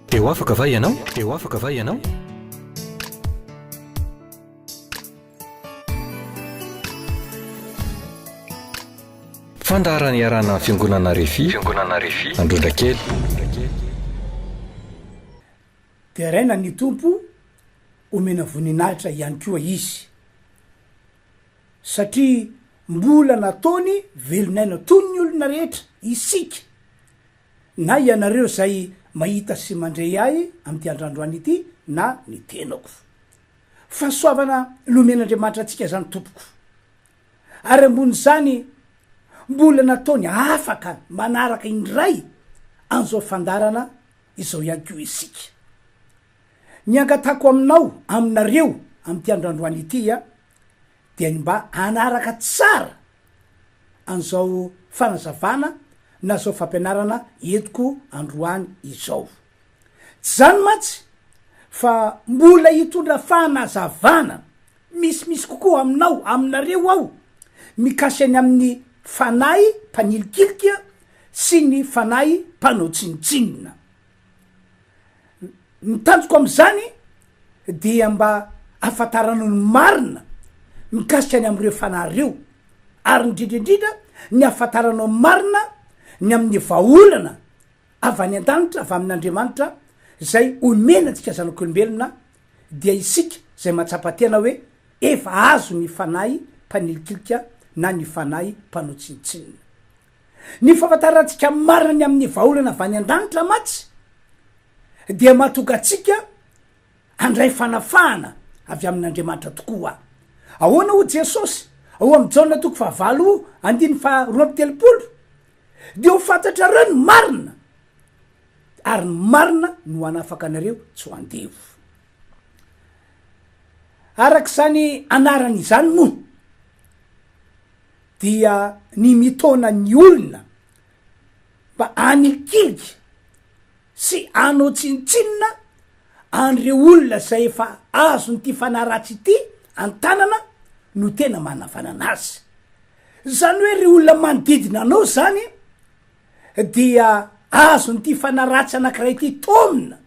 Te ho afaka va ianao? Te ho afaka va ianao? Fandaharana iarahana amin'ny Fiangonana Refi, Fiangonana Refi, Androndrakely. Deraina ny Tompo, omena voninahitra ihany koa Izy, satria mbola nataony velon'aina toy ny olona rehetra isika. Na ianareo izay mahita sy mandre ahy amin'ity andrandroany ity na ny tenako. Fahasoavana nomen'Andriamanitra antsika izany tompoko. Ary ambonin'izany mbola nataony afaka manaraka indray an'izao fandaharana izao ihany koa isika. Ny angatahako aminao, aminareo amin'ity andrandroany ity dia ny mba hanaraka tsara an'izao fanazavana na izao fampianarana entiko androany izao. Tsy izany mantsy fa mbola hitondra fanazavana misimisy kokoa aminao, aminareo aho, mikasika ny amin'ny fanahy mpanilikilika sy ny fanahy mpanao tsinontsinona. Ny tanjoko amin'izany dia mba ahafantaranao ny marina mikasika ny amin'ireo fanahy ireo, ary indrindra indrindra ny ahafantaranao ny marina ny amin'ny vahaolana avy any an-danitra, avy amin'Andriamanitra, izay omena antsika zanak'olombelona, dia isika izay mahatsapa tena hoe efa azo ny fanahy mpanilikilika na ny fanahy mpanao tsinontsinona. Ny fahafantarantsika marina ny amin'ny vahaolana avy any an-danitra mantsy dia mahatonga antsika handray fanafahana avy amin'Andriamanitra tokoa. Ahoana hoy Jesosy ao amin'ny Jaona toko fahavalo andininy faha 32? Dia ho fantatrareo ny marina, ary ny marina no hanafaka anareo tsy ho andevo. Araka izany anarany izany moa, dia ny mitaona ny olona mba hanikilika sy hanao tsinontsinona an'ireo olona izay efa azon'ity fanahy ratsy ity an-tanana no tena manavanana azy. Izany hoe ireo olona manodidina anao izany dia azon'ity fanahy ratsy anankiray ity taomina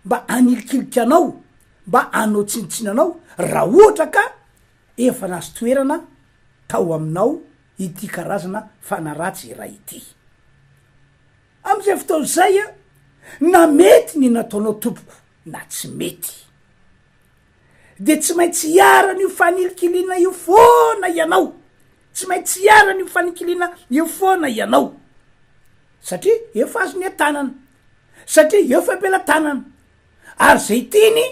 mba hanilikilika anao, mba hanao tsinontsinona anao raha ohatra ka efa nahazo toerana tao aminao ity karazana fanahy ratsy iray ity. Amin'izay fotoana izay, na mety ny nataonao tompoko na tsy mety, dia tsy maintsy hiharan'io fanilikiliana io foana ianao, tsy maintsy hiharan'io fanilikiliana io foana ianao, satria efa azony an-tanana, satria efa am-pelatanana, ary izay tiany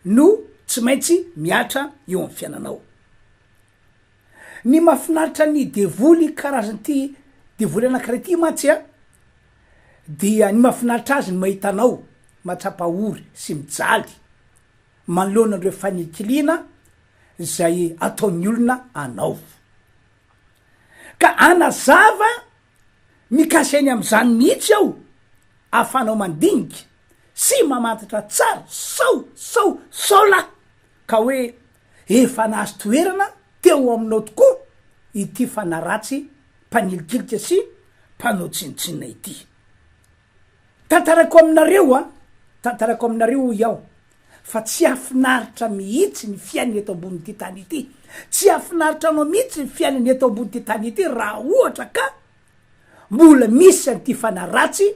no tsy maintsy mihatra eo amin'ny fiainanao. Ny mahafinaritra ny devoly karazan'ity devoly anankiray ity mantsy a, dia ny mahafinaritra azy ny mahita anao mahatsapa ory sy mijaly manoloana an'ireo fanikiliana izay ataon'ny olona anao. Ka hanazava mikasika eny amin'izany mihitsy aho ahafahanao mandinika sy mamantatra tsara sao sao sao lahy ka hoe efa nahazo toerana teo aminao tokoa ity fanahy ratsy mpanilikilika sy mpanao tsinontsinona ity. Tantaraiko aminareo an, tantaraiko aminareo hoy aho, fa tsy hahafinaritra mihitsy ny fiainana eto ambonin'ity tany ity, tsy hahafinaritra anao mihitsy ny fiainana eto ambonin'ity tany ity raha ohatra ka mbola misy an'ity fanahy ratsy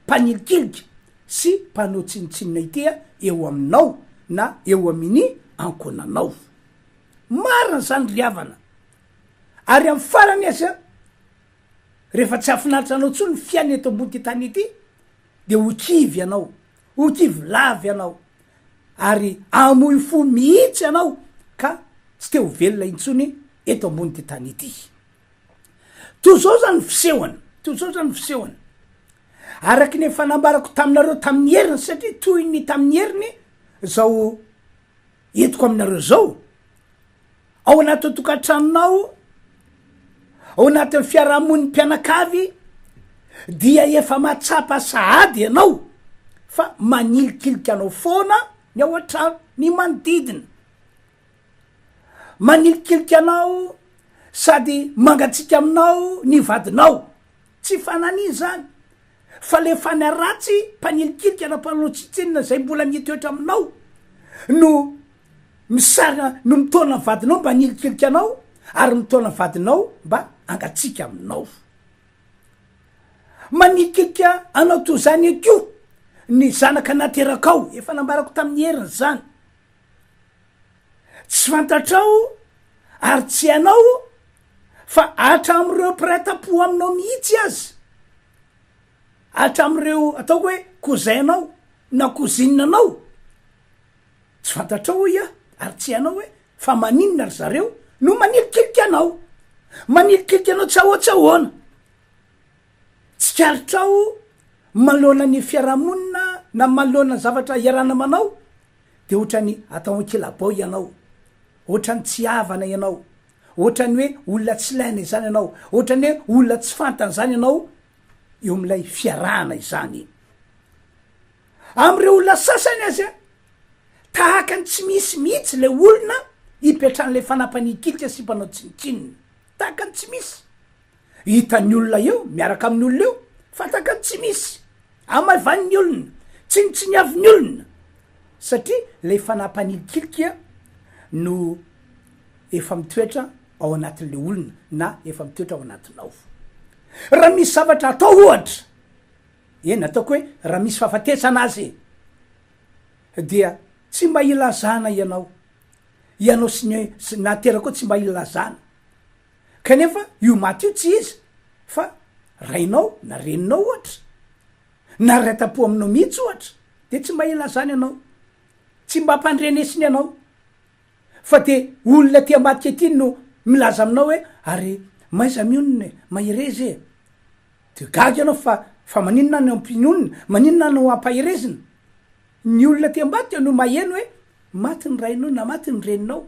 mpanilikilika sy mpanao tsinontsinona ity eo aminao na eo amin'ny ankohonanao. Marina izany ry havana. Ary amin'ny farany aza, rehefa tsy hahafinaritra anao intsony ny fiainana eto amboni'ity tany ity, dia ho kivy ianao, ho kivy lava ianao, ary hamoy fo mihitsy ianao ka tsy te ho velona intsony eto amboni'ity tany ity. Toy izao izany ny fisehony, toy izao izany ny fisehony. Araky ny efa nambarako taminareo tamin'ny heriny, satria toy ny tamin'ny heriny izao entiko aminareo izao, ao anatin'ny tokantranonao, ao anatin'ny fiarahamonin'ny mpianakavy, dia efa mahatsapa sahady ianao fa manilikilika anao foana ny ao an-trano, ny manodidina. Manilikilika anao sady mangatsiaka aminao ny vadinao. Tsy fanania izany. Fa le fanahy ratsy mpanilikilika na mpanao tsinontsinona izay mbola mitoetra aminao no misarina no mitaona ny vadinao mba hanilikilika anao ary mitaona ny vadinao mba hangatsiaka aminao. Manilikilika anao toy izany ihany koa ny zanaka naterakao, efa nambarako tamin'ny heriny izany. Tsy fantatrao ary tsy hainao fa hatramin'ireo mpiray tampo aminao mihitsy aza, hatramin'ireo ataoko hoe cousin-nao na cousine-nao, tsy fantatrao hoy aho ary tsy hainao hoe fa maninona ry zareo no manilikilika anao, manilikilika anao tsy ahoa tsy ahoana. Tsikaritrao manoloana ny fiarahamonina na manoloana ny zavatra iarahana manao de ohatrany atao ankilabao ianao, ohatrany tsy havana ianao, ohatrany hoe olona tsy ilaina izany ianao, ohatrany hoe olona tsy fantany izany ianao eo amin'ilay fiarahana izany. Amin'ireo olona sasany aza, tahaka ny tsy misy mihitsy ilay olona ipetrahan'ilay fanapanikilika sy mpanao tsinontsinona, tahaka ny tsy misy. Hitan'ny olona eo, miaraka amin'ny olona eo, fa tahaka ny tsy misy. Hamaivanin'ny olona, tsinontsiniavin'ny olona, satria ilay fanahy mpanilikilika no efa mitoetra ao anatin'ilay olona na efa mitoetra ao anatinao. Raha misy zavatra atao ohatra, eny ataoko hoe raha misy fahafatesana aza e, dia tsy mba ilazana ianao, ianao sy ny naterakao tsy mba ilazana. Kanefa io maty io tsy iza fa rainao na reninao ohatra, na ray tam-po aminao mihitsy ohatra, de tsy mba ilazany anao, tsy mba ampandrenesiny anao, fa de olona aty ambadika aty no milaza aminao hoe ary mahaiza mionona e, mahereza e, de gaga ianao fa fa maninona aho no ampiononina, maninona aho no ampaherezina, ny olona aty ambadika no maheno hoe maty ny rainao na maty ny reninao.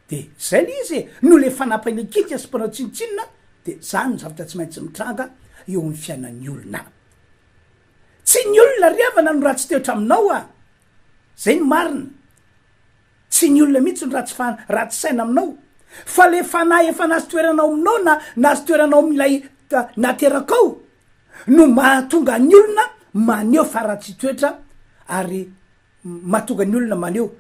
De zay le izy e, noho le fanapainakika sy mpanao tsinontsinona de zany no zavatra tsy maintsy mitranga eo amin'ny fiainan'ny olona. Tsy ny olona ry havana no ratsy toetra aminao a! Zay no marina. Tsy ny olona mihitsy no ratsy fa- ratsy saina aminao fa le fanahy efa nahazo toerana ao aminao na nahazo toerana ao amin'ilay naterakao no mahatonga ny olona maneho faharatsian-toetra ary mahatonga ny olona maneho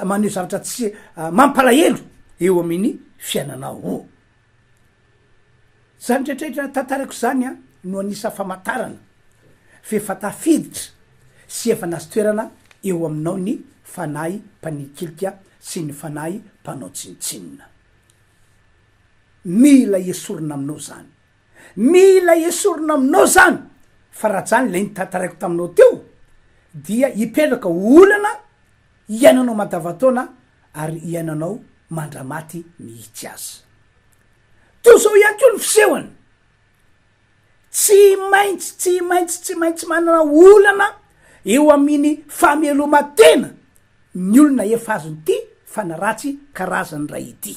maneho zavatra tsy mampalahelo eo amin'ny fiainanao. Zany retraretra tantarako zany an no anisa famantarana f'efa tafiditra sy efa nazo toerana eo aminao ny fanahy mpanikilika sy ny fanahy mpanao tsinontsinona. Mila esorina aminao zany. Mila esorina aminao zany fa raha zany ilay notantaraiko taminao teo dia hipetraka ho olana hiainanao mandavantaona ary hiainanao mandramaty mihitsy aza. Toy izao ihany koa ny fisehony, tsy maintsy tsy maintsy tsy maintsy manana olana eo amin'ny fameloma-tena ny olona efa azon'ity fanaratsy karazany iray ity.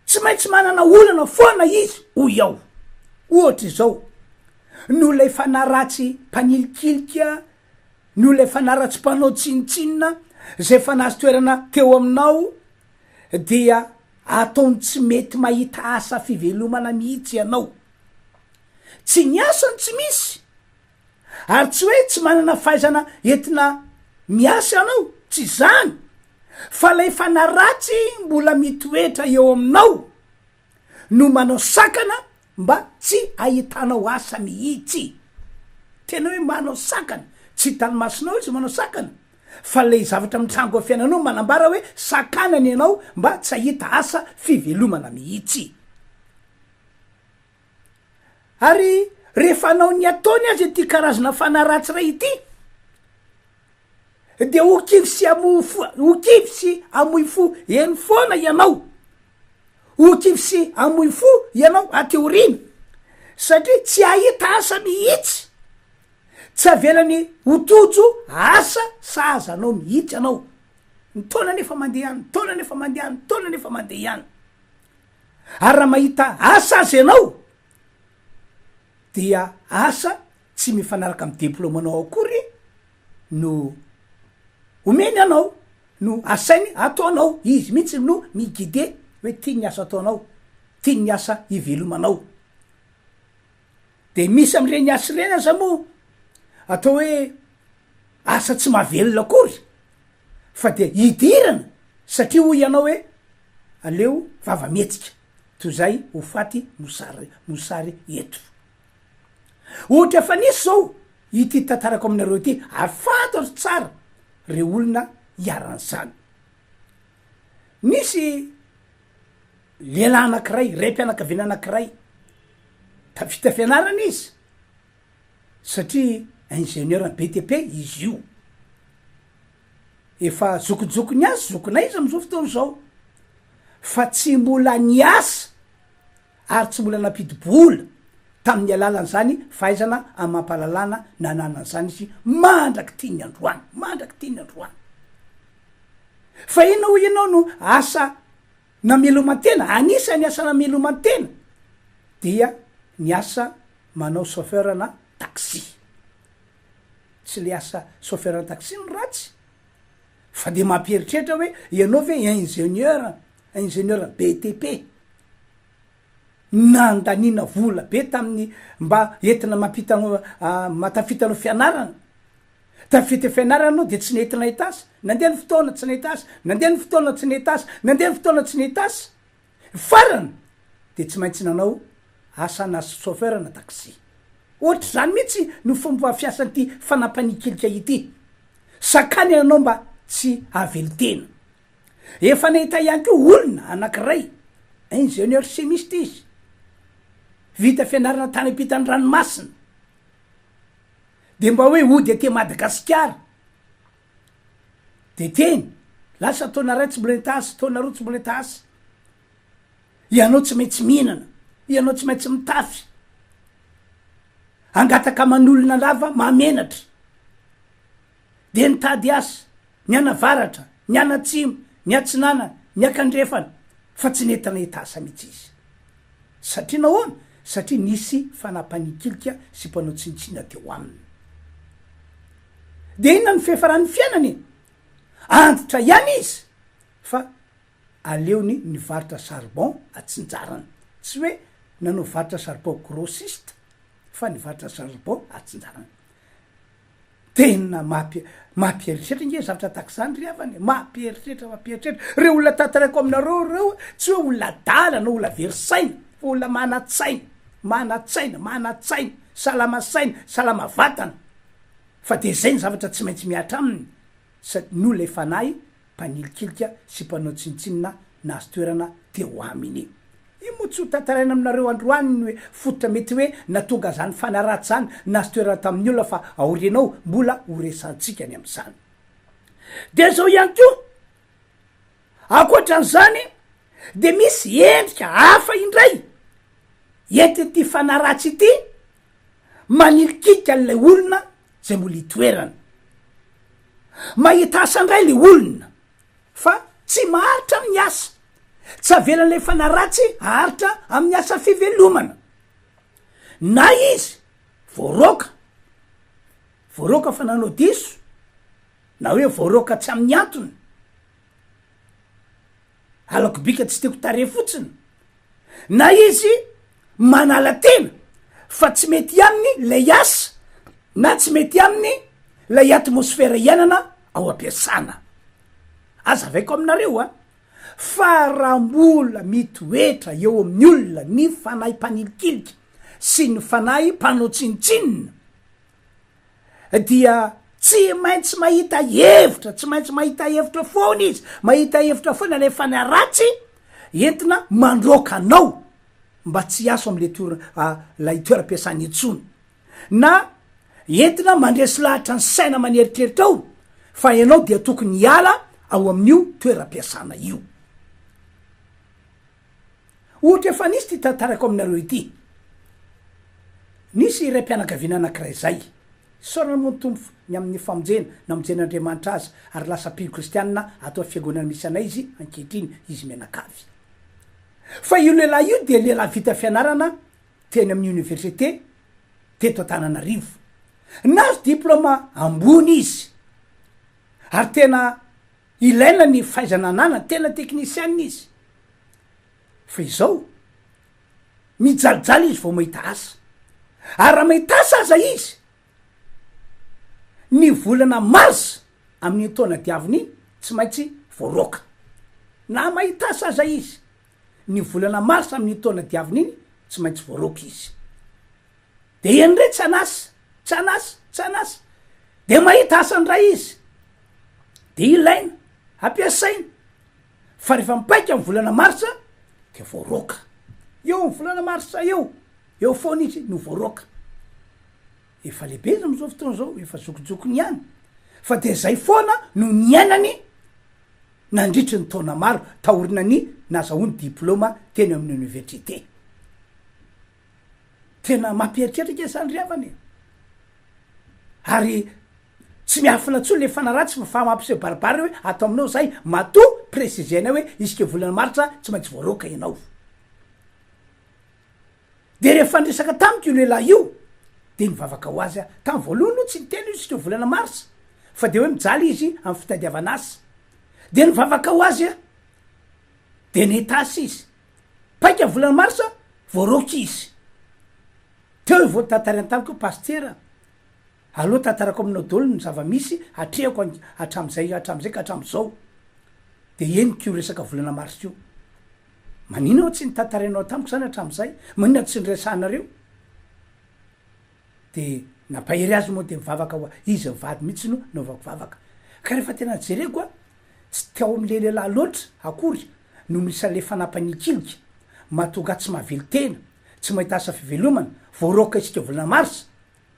Tsy maintsy manana olana foana izy hoy aho. Ohatra izao, noho ilay fanahy ratsy mpanilikilika, noho ilay fanahy ratsy mpanao tsinontsinona izay efa nahazo toerana teo aminao dia ataony tsy mety mahita asa fivelomana mihitsy ianao. Tsy ny asa no tsy misy Ary tsy hoe tsy manana fahaizana entina miasa ianao, tsy izany, fa ilay fanahy ratsy mbola mitoetra eo aminao no manao sakana mba tsy ahitanao asa mihitsy. Tena hoe manao sakana, tsy hitan'ny masonao izy manao sakana, fa ilay zavatra mitranga ao fiainanao manambara hoe sakanany ianao mba tsy hahita asa fivelomana mihitsy. Ary rehefa hanao ny ataony aza ity karazana fanahy ratsy iray ity, dia ho kivy sy hamoy fo, ho kivy sy hamoy fo eny foana ianao. Ho kivy sy hamoy fo ianao aty aoriana, satria tsy hahita asa mihitsy. Tsy avelany ho tojo asa sahaza anao mihitsy ianao. Ny taona nefa mandeha ihany, ny taona nefa mandeha ihany, ny taona nefa mandeha ihany. Ary raha mahita asa aza ianao dia asa tsy mifanaraka amin'ny diplaomanao akory no omeny anao, no asainy ataonao, izy mihitsy no mi-guider hoe ty ny asa ataonao, ty ny asa ivelomanao. De misy am'ireny asa ireny aza moa atao hoe asa tsy mahavelona akory fa dia idirana satria hoy ianao hoe aleo vava mihetsika toy izay ho faty mosary mosary eto. Ohatra efa nisy zao ity tantarako aminareo ity ary fantatro tsara reo olona iharan'izany. Nisy lehilahy anakiray, raim-pianakaviana anakiray, tafita fianarana izy satria ingénieur BTP izy io. Efa zokinjokiny azy, zokinay izy am'izao fotoana izao, fa tsy mbola niasa ary tsy mbola nampidi-bola tamin'ny alalan'izany fahaizana amam-pahalalana nananany izany izy mandrak'ity ny androany, mandrak'ity ny androany. Fa inona hoy ianao no asa nameloman-tena? Anisan'ny asa nameloman-tena dia ny asa manao chauffeur na taxi. Tsy le asa chauffeur na taxi no ratsy fa de mampieritreritra hoe ianao ve ingénieur, ingénieur BTP nandaniana vola be tamin'ny mba entina mampita anao mahatafita anao fianarana, tafita fianarana anao de tsy nety nahita asa, nandeha ny fotoana tsy nahita asa, nandeha ny fotoana tsy nahita asa, nandeha ny fotoana tsy nahita asa, farany de tsy maintsy nanao asa na chauffeur na taxi. Ohatr'izany mihitsy no fomba fiasan'ity fanapanikilika ity, sakana ianao mba tsy hahavelon-tena. Efa nahita ihany koa olona anankiray, ingénieur chimiste izy, vita fianarana tany ampitan'ny ranomasina, de mba hoe hody aty Madagasikara, de teny, lasa taona iray tsy mbola nahita asa, taona roa tsy mbola nahita asa, ianao tsy maintsy mihinana, ianao tsy maintsy mitafy, hangataka aman'olona lava mahamenatra. Dia nitady asa, nianavaratra, nianatsimo, niatsinanana, niakandrefana, fa tsy nety nahita asa mihitsy izy. Satria nahoana? Satria nisy fanahy mpanikilika sy mpanao tsinontsinona teo aminy. Dia inona no fiafaran'ny fiainany e? Antitra ihany izy, fa aleony nivarotra charbon atsinjarany. Tsy hoe nanao varotra charbon grossiste, fa nivarotra charbon atsinjarany. Tena mampi- mampieritreritra nge zavatra tahaka izany ry havana e, mampieritreritra, mampieritreritra. Reo olona tantaraiko aminareo reo tsy hoe olona adala na olona very saina fa olona manan-tsaina, manan-tsaina, manan-tsaina, salama saina, salama vatana. Fa de zay ny zavatra tsy maintsy mihatra aminy sa- noho ilay fanahy mpanilikilika sy mpanao tsinontsinona nahazo toerana teo aminy. Io moa tsy ho tantaraina aminareo androany ny hoe fototra mety hoe nahatonga zany fanahy ratsy zany nahazo toerana tamin'ny olona fa aoriana ao mbola ho resahantsika ny amin'izany. Dia zao ihany koa, ankoatran'izany dia misy endrika hafa indray entin'ity fanahy ratsy ity manilikilika an'ilay olona zay mbola itoerana. Mahita asa indray le olona Fa tsy maharitra amin'ny asa. Tsy avelan'ilay fanahy ratsy haharitra amin'ny asa fivelomana. Na izy voaroaka, voaroaka fa nanao diso, na hoe voaroaka tsy amin'ny antony, halako bika tsy tiako tarehy fotsiny, na izy manala tena fa tsy mety aminy lay asa na tsy mety aminy lay atmosfera iainana ao am-piasana. Azavaiko aminareo a, fa raha mbola mitoetra eo amin'ny olona ny fanahy mpanilikilika sy ny fanahy mpanao tsinontsinona dia tsy maintsy mahita hevitra, tsy maintsy mahita hevitra foana izy, mahita hevitra foana ilay fanahy ratsy entina mandroaka anao mba tsy hiasa am'le toer- lay toeram-piasana intsony, na entina mandresy lahatra ny saina maneritreritra ao fa ianao dia tokony hiala ao amin'io toeram-piasana io. Ohatra efa nisy ity tantarako aminareo ity. Nisy raim-pianakaviana anankiray izay. Isaorana moa ny Tompo ny amin'ny famonjena namonjen'Andriamanitra azy ary lasa mpino kristianina ato amin'ny fiangonana misy anay izy ankehitriny, izy mianakavy. Fa io lehilahy io dia lehilahy vita fianarana teny amin'ny université teto Antananarivo. Nahazo diploma ambony izy ary tena Ilaina ny fahaizana ananany, tena teknisianina izy. Fa izao, mijalijaly izy vao mahita asa. Ary raha mahita asa aza izy, ny volana mars amin'iny taona diavina iny tsy maintsy voaroaka. Na mahita asa aza izy, ny volana mars amin'iny taona diavina iny tsy maintsy voaroaka izy. De eny ndray tsy an'asa, tsy an'asa, tsy an'asa. De mahita asa ndray izy, de ilaina, ampiasaina. Fa rehefa mipaika ny volana marsa de voaroaka. Eo amin'ny volana marsa eo, eo foana izy no voaroaka. Efa lehibe izy am'zao fotoana zao, efa zokijokiny ihany. Fa de zay foana no niainany nandritry ny taona maro taorinan'ny nazahoany diploma teny amin'ny oniversite. Tena mampieritreritra ange zany ry havana e! Ary tsy miafina intsony le fanahy ratsy fa mampiseho baribary hoe ato aminao zay matoa preciser-nay hoe isika volana martsa tsy maintsy voaroaka ianao. De rehefa niresaka tamiko io lehilahy io de nivavaka ho azy aho. Tamin'ny voalohany aloha tsy niteny izy isika volana marsa fa de hoe mijaly izy amin'ny fitadiavana asa. De nivavaka ho azy aho. De nahita asa izy. Paika volana marsa voaroaka izy. Teo io vao notantarainy tamiko hoe pasitera, aleo tantarako aminao daholo ny zava-misy atrehako an- hatramin'izay hatramin'izay ka hatramin'izao. De henoko io resaka volana marsa io. Maninona aho tsy notantarainao tamiko zany hatramin'izay? Maninona tsy niresahanareo? De nampahery azy moa de nivavaka ho izy mivady mihitsy no naovako vavaka. Ka rehefa tena jereko a, tsy teo amle lehilahy loatra akory no misy anle fanapanikilika mahatonga ahy tsy mahavelon-tena, tsy mahita asa fivelomana, voaroaka isika volana mars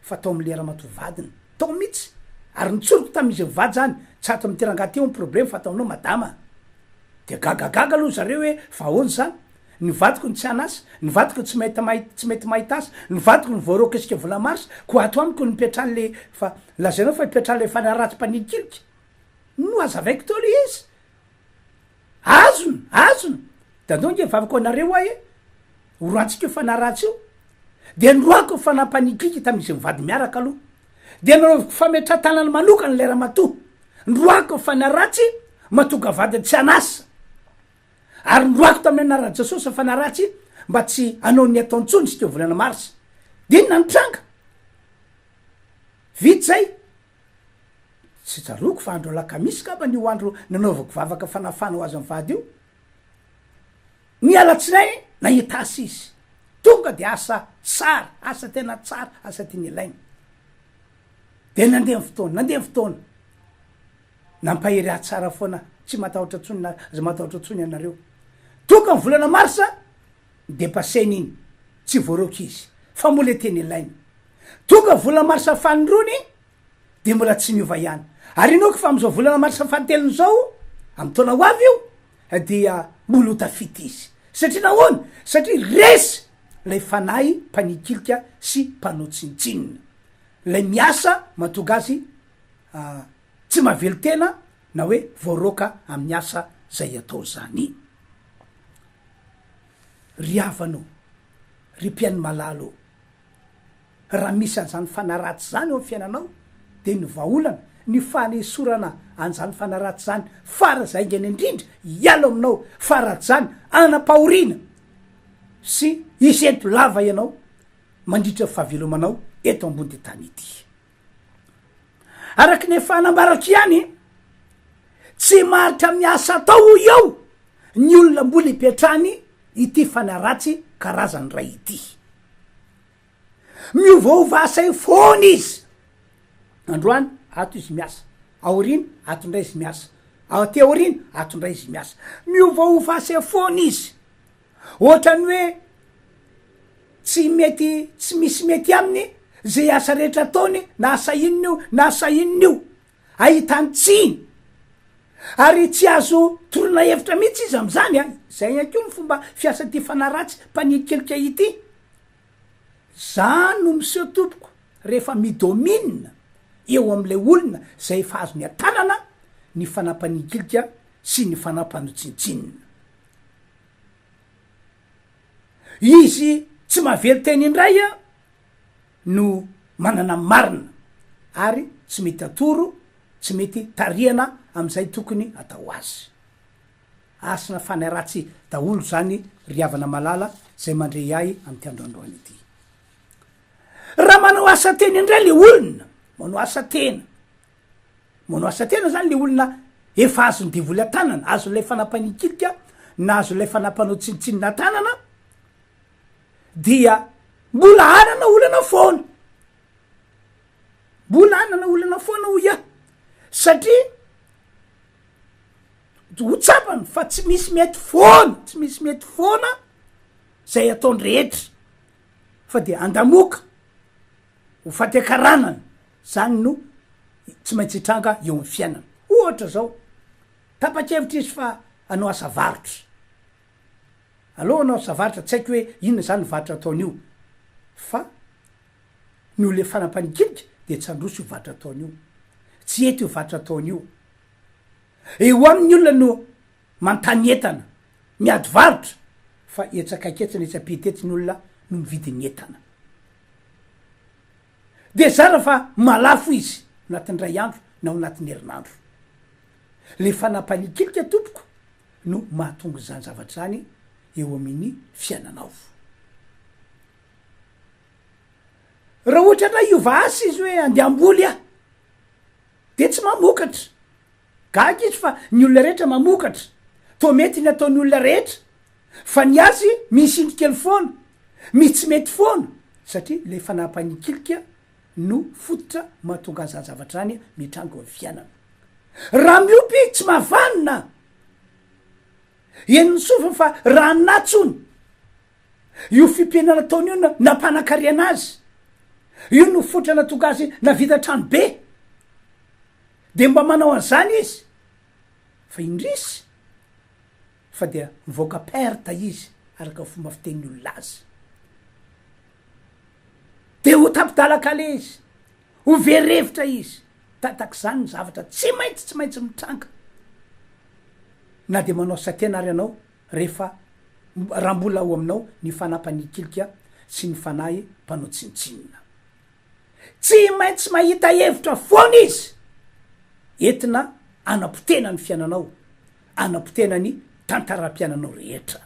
fa tao amle ramatoa vadiny, tao mihitsy, ary nitsoriko tamin'izy mivady zany, tsy ato amin'ity rangahy ty ny problema fa ato aminao madama. De gagagaga aloha zareo hoe fa ahoana zany? Ny vadiko no tsy an'asa, ny vadiko tsy mahita mahita tsy mety mahita asa, ny vadiko no voaroaka isika volana mars, koa ato amiko no ipetrahan'le fa lazainao fa ipetrahan'le fanahy ratsy mpanilikilika. Nohazavaiko teo le izy. Azony, azony. De andao nge hivavaka ho anareo aho e. Horoantsika io fanahy ratsy io. De noroako ny fanahy mpanilikilika tamin'izy mivady miaraka aloha. De nanaovako fametrahan-tanana manokana ilay ramatoa. Noroako ny fanahy ratsy mahatonga vadiny tsy an'asa. Ary noroako tamin'ny anaran'i Jesosy ny fanahy ratsy mba tsy hanao ny ataony intsony isika volana marsa. De inona no tranga? Vita izay. Tsy tsaroako fa andro alakamisy ngambany io andro nanaovako vavaka fanafana ho azy mivady io. Ny alatsinainy nahita asa izy. Tonga de asa tsara, asa tena tsara, asa tiany ilaina. De nandeha ny fotoana, nandeha ny fotoana. Nampahery ahy tsara foana, tsy matahotra intsony na aza matahotra intsony ianareo. Tonga ny volana marsa, ni-depasser-ny iny, tsy voaroaka izy, fa mbola teny ilaina. Tonga ny volana marsa fanindroany, de mbola tsy niova ihany. Ary inoako fa am'izao volana marsa fahatelony izao, amy taona ho avy io, dia mbola ho tafita izy. Satria nahoana? Satria resy lay fanahy mpanikilika sy mpanao tsinontsinona. Lay miasa mahatonga azy tsy mahavelon-tena na hoe voaroaka amin'ny asa zay atao zany. Ry havana ô, ry mpihaino malala ô, raha misy an'izany fanahy ratsy zany eo amin'ny fiainanao de ny vahaolana, ny fanesorana an'izany fanahy ratsy zany faran'izay haingana indrindra hiala ao aminao, fa raha tsy zany hanam-pahoriana sy hisento lava ianao mandritra ny fahavelomanao eto ambony ty tany ity. Araka ny efa nambarako ihany, tsy maharitra amin'ny asa atao hoy aho ny olona mbola ipetrahany ity fanahy ratsy karazany iray ity. Miovaova asa eo foana izy. Androany ato izy miasa, aoriana ato indray izy miasa, aty aoriana ato indray izy miasa. Miovaova asa eo foana izy. Ohatran'ny hoe tsy mety tsy misy mety aminy zay asa rehetra ataony na asa inona io na asa inona io, ahitany tsiny ary tsy azo torona hevitra mihitsy izy am'zany a, zay ihany koa ny fomba fiasan'ity fanahy ratsy mpanilikilika ity, zany no miseho tompoko rehefa mi-domine eo am'ilay olona zay efa azony an-tanana ny fanahy mpanilikilika sy ny fanahy mpanotsinotsinona. Izy tsy mahavelon-teny indray no manana ny marina ary tsy mety atoro, tsy mety tarihana amin'izay tokony atao azy. Hasina fanahy ratsy daholo izany ry havana malala izay mandre ahy amin'ity andro androany ity. manao asa tena indray le olona, manao asa tena, manao asa tena zany le olona efa azon'ny devoly an-tanana, azon'ilay fanapanikilika na azon'ilay fanahy mpanao tsinontsinona an-tanana, dia mbola hanana olana foana, mbola hanana olana foana hoy aho, satria ho tsapany fa tsy misy mety foana, tsy misy mety foana zay ataony rehetra fa de andamoka ho faty akaranana, zany no tsy maintsy hitranga eo amy fiainana. Ohatra zao, tapa-kevitra izy fa hanao asa varotra, aleo hanao asa varotra, tsy haiko hoe inona zany varotra ataony io, fa noho le fanapahan-kevitra de tsy handroso io varotra ataony io, tsy hety io varotra ataony io. Eo aminy olona no manontany entana, miady varotra, fa etsy akaiky etsy na etsy ampita etsy ny olona no mividy ny entana. Dia zara fa mahalafo izy anatin'ny iray andro na ao anatin'ny herinandro. Le fanapahan-kilika tompoko no mahatonga izany zavatra izany eo amin'ny fiainanao. Raha ohatra indray hiova asa izy hoe andeha hamboly aho, de tsy mamokatra. Gaga izy fa ny olona rehetra mamokatra, toa mety ny ataon'ny olona rehetra, fa ny azy misy indro kely foana, misy tsy mety foana, satria le fanapahan-kilika no fototra mahatonga an'izany zavatra izany mitranga eo amin'ny fiainana. Raha miompy tsy mahavanona, henon'ny sofiny fa raha natsony Io fiompiana nataony io no nampanankarena azy. Io no fototra nahatonga azy navita trano be. De mba manao an'izany izy. Fa indrisy fa dia mivoaka perte izy araka ny fomba fitenin'ny olona azy. De ho tapi-dalan-kaleha izy, ho very hevitra izy. Tatak'izany ny zavatra tsy maintsy tsy maintsy mitranga. Na dia manao saintena ary ianao rehefa raha mbola ao aminao ny fanahy mpanikilika sy ny fanahy mpanao tsinontsinona. Tsy maintsy mahita hevitra foana izy entina hanapotehana ny fiainanao, hanapotehana ny tantaram-piainanao rehetra.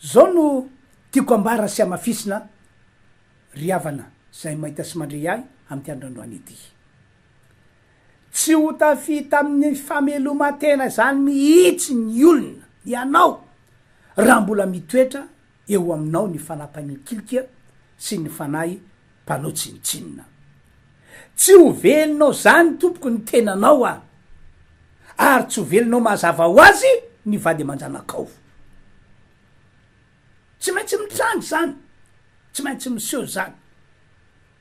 Zao no tiako ambara sy hamafisina ry havana izay mahita sy mandre ahy amin'ity andro androany ity. Tsy ho tafita amin'ny fameloman-tena izany mihitsy ny olona, ianao, raha mbola mitoetra eo aminao ny fanahy mpanikilika sy ny fanahy mpanao tsinontsinona. Tsy ho velonao izany tompoko ny tenanao a! Ary tsy ho velonao mazava ho azy ny vady aman-janakao. Tsy maintsy mitranga izany, tsy maintsy miseho izany.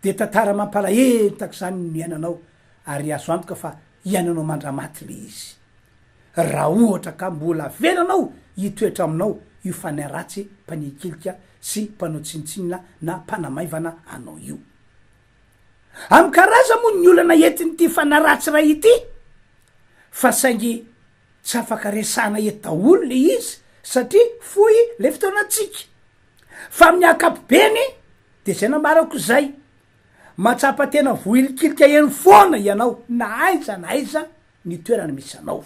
Dia tantara mampalahelo tak'izany no niainanao ary azo antoka fa hiainanao mandramaty le izy. Raha ohatra ka mbola avelanao hitoetra aminao io fanahy ratsy mpanikilika sy mpanao tsinontsinona na mpanamaivana anao io. Amin'ny karazany moa ny olana entin'ity fanahy ratsy iray ity fa saingy tsy afaka resahana eto daholo le izy satria fohy le fotoanantsika. Fa amin'ny ankapobeny de zay nambarako zay, mahatsapa tena vohilikilika eny foana ianao na aiza na aiza ny toerana misy anao.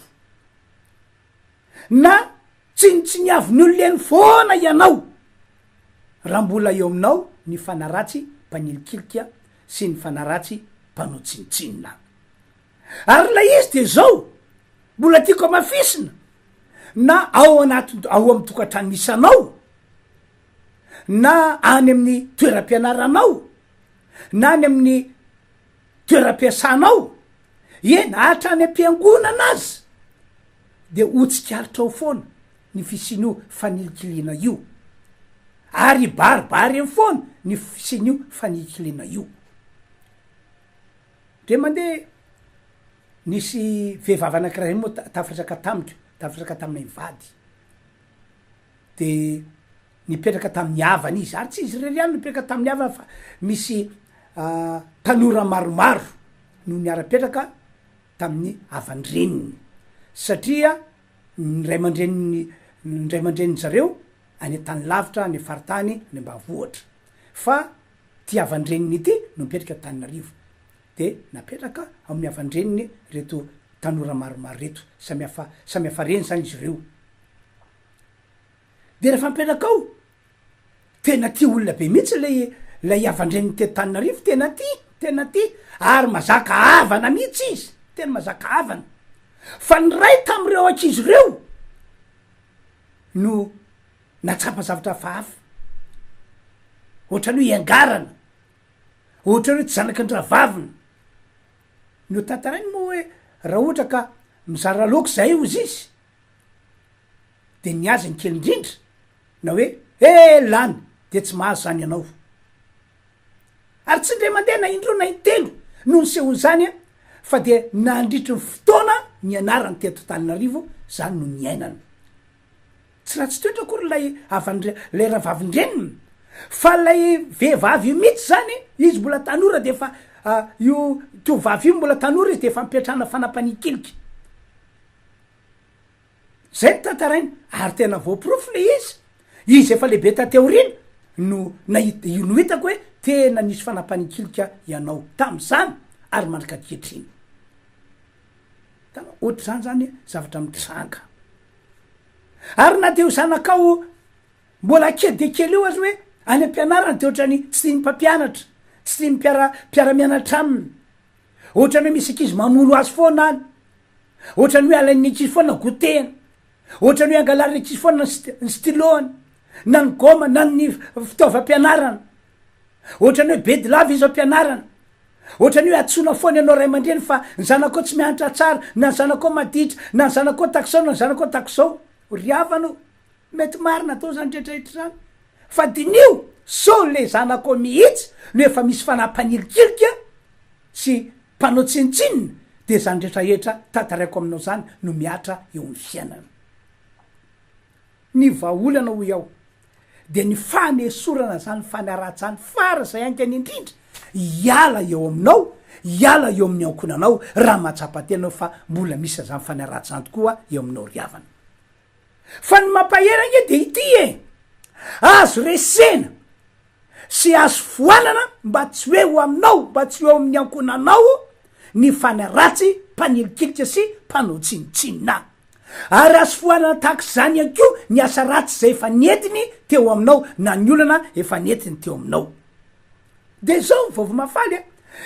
Na tsinontsiniavin'ny olona eny foana ianao raha mbola eo aminao ny fanahy ratsy mpanilikilika sy ny fanahy ratsy mpanao tsinontsinona. Ary ilay izy de zao, mbola tiako hamafisina, na ao anaty ao amin'ny tokantrano misy anao, na any amin'ny toeram-pianaranao, na any amin'ny toeram-piasanao, eny hatrany am-piangonana aza, de ho tsikaritrao foana ny fisian'io fanilikiliana io, ary hibaribary eny foana ny fisian'io fanilikiliana io. Ndre mandeha nisy vehivavy anakiray zay moa tafiresaka tamiko, tafiresaka taminay mivady, de nipetraka tamin'ny havany izy, ary tsy izy irery ihany no nipetraka tamin'ny havany fa misy tanora maromaro no niara-petraka tamin'ny havan-dreniny, satria ny ray aman-dreniny, ny ray aman-drenin-dry zareo any an-tany lavitra, any faritany, any ambanivohitra, fa ty havan-dreniny ity no mipetraka Antananarivo, de napetraka ao amin'ny havan-dreniny reto tanora maromaro reto, samy hafa samy hafa reny zany izy ireo. De rehefa mipetraka ao, Tena tia olona be mihitsy ilay ilay havan-dreniny teto Tananarivo, tena tia, tena tia, ary mazaka havana mihitsy izy, tena mazaka havana. Fa ny iray tamin'ireo ankizy ireo no nahatsapa zavatra hafahafa, ohatran'ny hoe iangarana, ohatran'ny hoe tsy zanaky ny rahavaviny. Notantarainy moa hoe raha ohatra ka mizara laoka izahay hozy izy, de ny azy ny kely indrindra, na hoe he lany de tsy mahazo zany ianao. Ary tsy indray mandeha na indroa na intelo no nisehoan'izany an, fa dia nandritry ny fotoana nianarany teto Antananarivo zany no niainana. Tsy ratsy toetra akory ilay havan-dre, ilay rahavavin-dreniny, fa ilay vehivavy io mihitsy zany, izy mbola tanora de efa io tovovavy io mbola tanora izy de efa ampiatrahana fanapanikilika. Zay no tantaraina ary tena voaporofo le izy, izy efa lehibe taty aoriana no nahita no hitako hoe tena nisy fanapanikilika ianao tamzany ary mandrak'ankehitriny. Hitanao, ohatr'izany zany zavatra mitranga. Ary na de ho zanakao mbola kely dia kely eo aza hoe any am-pianarana de ohatrany tsy tian'ny mpampianatra, tsy tian'ny mpiara mpiara-mianatra aminy, ohatrany hoe misy ankizy mamono azy foana any, Ohatran'ny hoe alain'ny ankizy foana goûter-ny, ohatran'ny hoe angalarin'ny ankizy foana ny st- ny stylo-ny, na ny gomme, na ny fitaovam-pianarana. Ohatran'ny hoe bedy lava izy ao am-pianarana. Ohatran'ny hoe antsoina foana ianao ray aman-dreny fa ny zanakao tsy mianatra tsara, na ny zanakao maditra, na ny zanakao takizao, na ny zanakao takizao. Ry havana o, mety marina daholo zany rehetrarehetra zany, fa diniho sao le zanakao mihitsy no efa misy fanahy mpanilikilika sy Mpanao tsinontsinona dia izany retrahetra tantaraiko aminao izany no mihatra eo amin'ny fiainana. Ny vahaolana hoy aho dia ny fanesorana izany fanaratsy izany fara izay haingana indrindra hiala eo aminao, hiala eo amin'ny ankohonanao raha mahatsapa tena fa mbola misy an'izany fanaratsy izany tokoa eo aminao ry havana. Fa ny mampahery ange dia ity e! Azo resena sy azo foanana mba tsy ho eo aminao, mba tsy ho eo amin'ny ankohonanao ny fanahy ratsy mpanilikilika sy mpanao tsinontsinona. Ary azo foanana tahaka izany ihany koa ny asa ratsy izay efa nentiny teo aminao na ny olana efa nentiny teo aminao. Dia izao ny vaovao mahafaly a,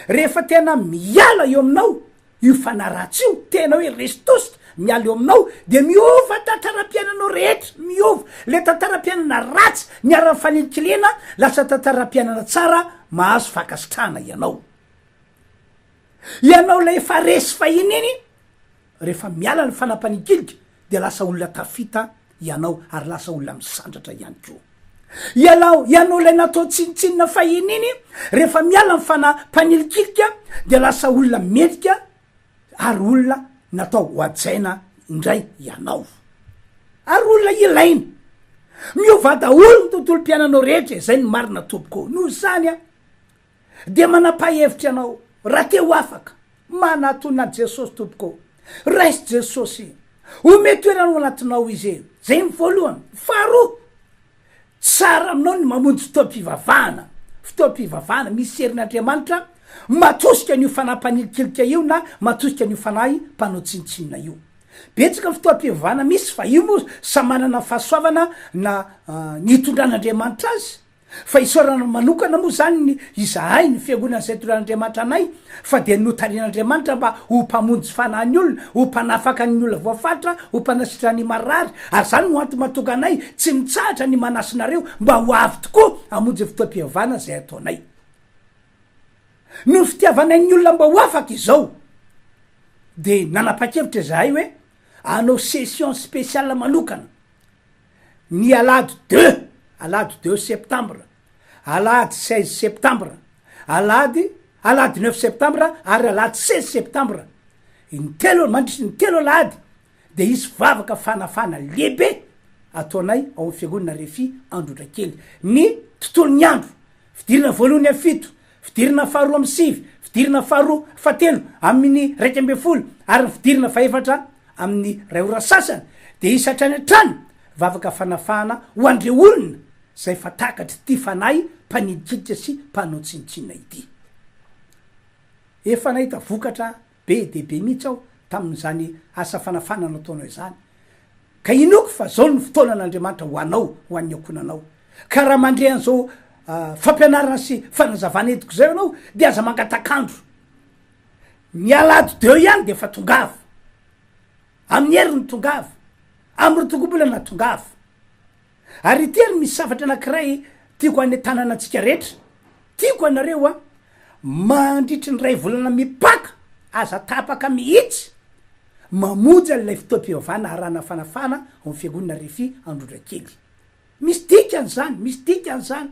rehefa tena miala eo aminao Io fanahy ratsy io, tena hoe resy tosika, miala eo aminao, dia miova tantaram-piainanao rehetra, miova. Le tantaram-piainana ratsy niharan'ny fanilikilihana, lasa tantaram-piainana tsara, mahazo fankasitrahana ianao. Ianao ilay efa resy fahiny iny, rehefa miala ny fanapanikilika, dia lasa olona tafita ianao, ary lasa olona misandratra ihany koa. Ialao, ianao ilay natao tsinontsinona fahiny iny, rehefa miala ny fanahy mpanilikilika dia lasa olona mendrika ary olona natao ho hajaina indray ianao. Ary olona ilaina. Miova daholo ny tontolom-piainanao rehetra e, zay no marina tompoko. Noho izany an, Dia manapa-hevitra ianao raha te ho afaka. Manatona an'i Jesosy tompoko. Raiso Jesosy. Omeo toerana ao anatinao Izy e. Zay ny voalohany. Faharoa, tsara aminao ny mamonjy fotoam-pivavahana. Fotoam-pivavahana misy herin'Andriamanitra matosika an'io fanahy mpanilikilika io na matosika an'io fanahy mpanao tsinontsinona io. Betsaka ny fotoam-pivavahana misy fa io moa samy manana ny fahasoavana na ny hitondran'Andriamanitra azy. Fa isaorana manokana moa izany ny izahay, ny Fiangonana izay itoran'Andriamanitra anay, fa dia notarihin'Andriamanitra mba ho mpamonjy fanahy ny olona, ho mpanafaka ny olona voafaritra, ho mpanasitra ny marary, ary izany no antony mahatonga anay tsy mitsahatra ny manasa anareo mba ho avy tokoa hamonjy ny fotoam-pihavana izay ataonay. Noho ny fitiavanay ny olona mba ho afaka izao, dia nanapa-kevitra izahay hoe hanao session spéciale manokana, ny alahady deux, alahady deux septembre, alahady seize septembre, alahady alahady neuf septembre ary alahady seize septembre, intelo mandritry ny telo alahady de hisy vavaka fanafana lehibe ataonay ao amin'ny fiangonana Refi Androndrakely ny tontolon'ny andro, fidirana voalohany amin'ny fito, fidirana faharoa amin'ny sivy, fidirana faharoa fahatelo amin'ny 11 ary ny fidirana fahefatra amin'ny ray ora sasany dia hisy hatrany hatrany vavaka fanafahana ho an'ireo olona izay efa takatr'ity fanahy mpanidikidika sy mpanao tsinontsinona ity. Efa nahita vokatra be dia be mihitsy aho tamin'izany asa fanafahana nataonao izany, ka inoako fa izao no fotoanan'Andriamanitra ho anao, ho an'ny ankohonanao. Ka raha mandre an'izao fampianarana sy fanazavana entiko izao ianao de aza mangatak'andro. Ny alahady deo ihany de efa tongava. Amin'ny heriny tongava. Amin'ny rotokom-bolana tongava. Ary ity ary misy zavatra anankiray tiako hanentanana antsika rehetra. Tiako ianareo an, mandritry ny iray volana mipaka, aza tapaka mihitsy, mamonjy an'ilay fotoam-pivavahana arahana fanafahana ao amin'ny fiangonana Refi Androndrakely. Misy dikany izany, misy dikany izany.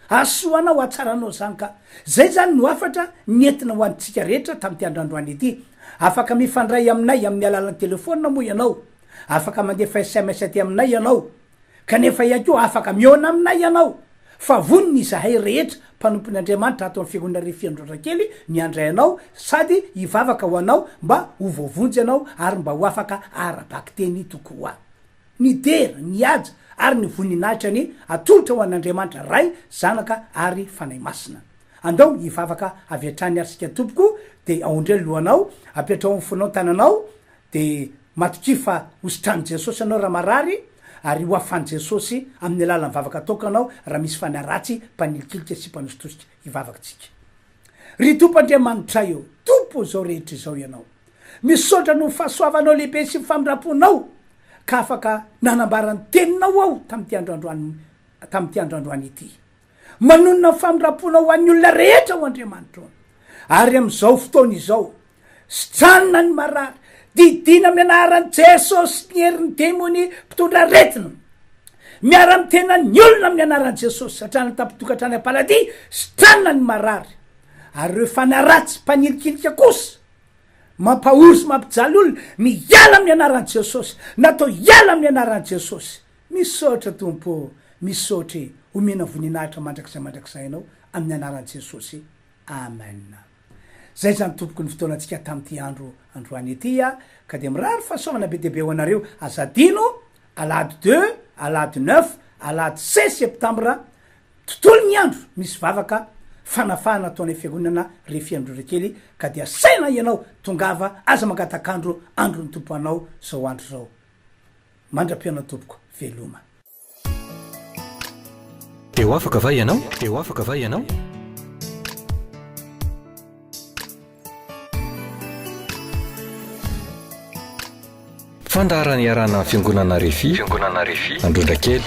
Hahasoa anao, hahatsara anao izany ka. Izay izany no hafatra nentina ho antsika rehetra tamin'ity andro androany ity. Afaka mifandray aminay amin'ny alalan'ny telefaonina moa ianao. Afaka mandefa sms aty aminay ianao. Kanefa ihany koa afaka mihaona aminay ianao. Fa vonona izahay rehetra mpanompon' Andriamanitra ato amin'ny Fiangonana Refi Androndrakely ny handray anao sady hivavaka ho anao mba ho voavonjy ianao ary mba ho afaka ara-bakiteny tokoa. Ny dera, ny haja ary ny voninahitra anie atolotra ho an'Andriamanitra Ray, Zanaka ary Fanahy Masina. Andao hivavaka avy hatrany ary isika tompoko, dia aondreho ny lohanao, apetraho amin'ny fonao ny tananao, dia matokia fa ho sitran'i Jesosy ianao raha marary, ary ho afan'i Jesosy amin'ny alalan'ny vavaka ataoko anao raha misy fanahy ratsy mpanilikilika sy mpanositosika. Hivavaka tsika. Ry Tompo Andriamanitray ô, Tompo izao rehetra izao Ianao. Misaotra noho ny fahasoavanao lehibe sy ny famindram-ponao ka afaka nanambara ny teninao aho tamin'ity andro androany tamin'ity andro androany ity. Manonona ny famindram-ponao ho an'ny olona rehetra o Andriamanitra ô. Ary amin'izao fotoana izao, sitranina ny marary, didiana amin'ny anaran'i Jesosy ny herin'ny demony mpitondra aretina. Miara-mitena ny olona amin'ny anaran'i Jesosy hatrany an-tampon-tokantrano am-paladia, sitranina ny marary. Ary ireo fanahy ratsy mpanilikilika kosa, mampahory sy mampijaly olona, miala amin'ny anaran'i Jesosy. Natao hiala amin'ny anaran'i Jesosy. Misaotra Tompo ô, misaotra e, omena voninahitra mandrakizay mandrakizay Ianao amin'ny anaran'i Jesosy. Amen. Zay zany tompoko ny fotoanantsika tamin'ity andro androany ity a, ka dia mirary fahasoavana be dia be ho anareo, aza adino alahady deux, alahady neuf, alahady seize septembre, tontolo ny andro misy vavaka fanafahana ataonay fiangonana Refi Androndrakely ka dia asaina ianao tongava aza mangatak'andro andron'ny Tompo anao zao andro zao. Mandra-pihaona tompoko, veloma. Te ho afaka va ianao? Te ho afaka va ianao? Fandaharana iarahana amin'ny Fiangonana Refi, Fiangonana Refi, Androndrakely.